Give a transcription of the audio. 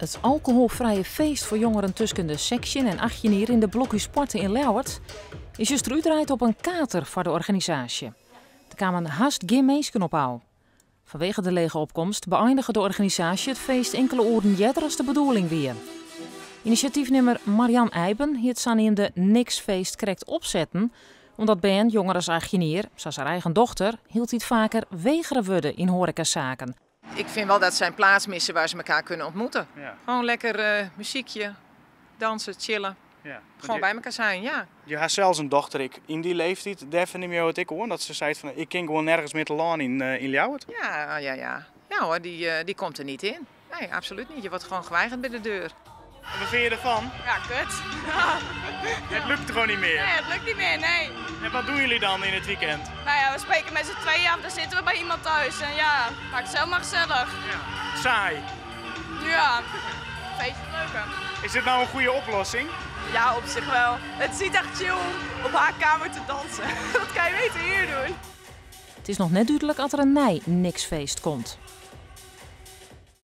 It alkoholfrije feest foar jongeren tusken de 16 en 18 jier yn de Blokhúspoarte yn Ljouwert is juster útdraaid op in kater foar de organisaasje. Der kamen hast gjin minsken op ôf. Fanwege de lege opkomst beëinige de organisaasje it feest inkele oeren earder as de bedoeling wie. Inisjatyfnimmer Marian Eiben hie it saneamde Niksfeest krekt opsetten, omdat bern jonger as 18 jier, sa as har eigen dochter, hieltyd faker wegere wurde yn hoarekasaken. Ik vind wel dat zij een plaats missen waar ze elkaar kunnen ontmoeten. Gewoon lekker muziekje, dansen, chillen. Gewoon bij elkaar zijn, ja. Je ha sels in dochter ek yn dy leeftiid. Dêr fernimme jo it ek oan dat se seit fan ik kin gewoan nergens mear telâne yn Ljouwert? Ja. Ja hoor, die komt er niet in. Nee, absoluut niet. Je wordt gewoon geweigerd bij de deur. En wat vind je ervan? Ja, kut. Het lukt gewoon niet meer? Nee, het lukt niet meer, nee. En wat doen jullie dan in het weekend? Nou ja, we spreken met z'n tweeën af, dan zitten we bij iemand thuis. En ja, maak het zelf maar gezellig. Ja. Saai? Ja, feestje leuker. Is dit nou een goede oplossing? Ja, op zich wel. Het is niet echt chill om op haar kamer te dansen. Dat kan je beter hier doen. It is noch net dúdlik oft der in nij Niksfeest komt.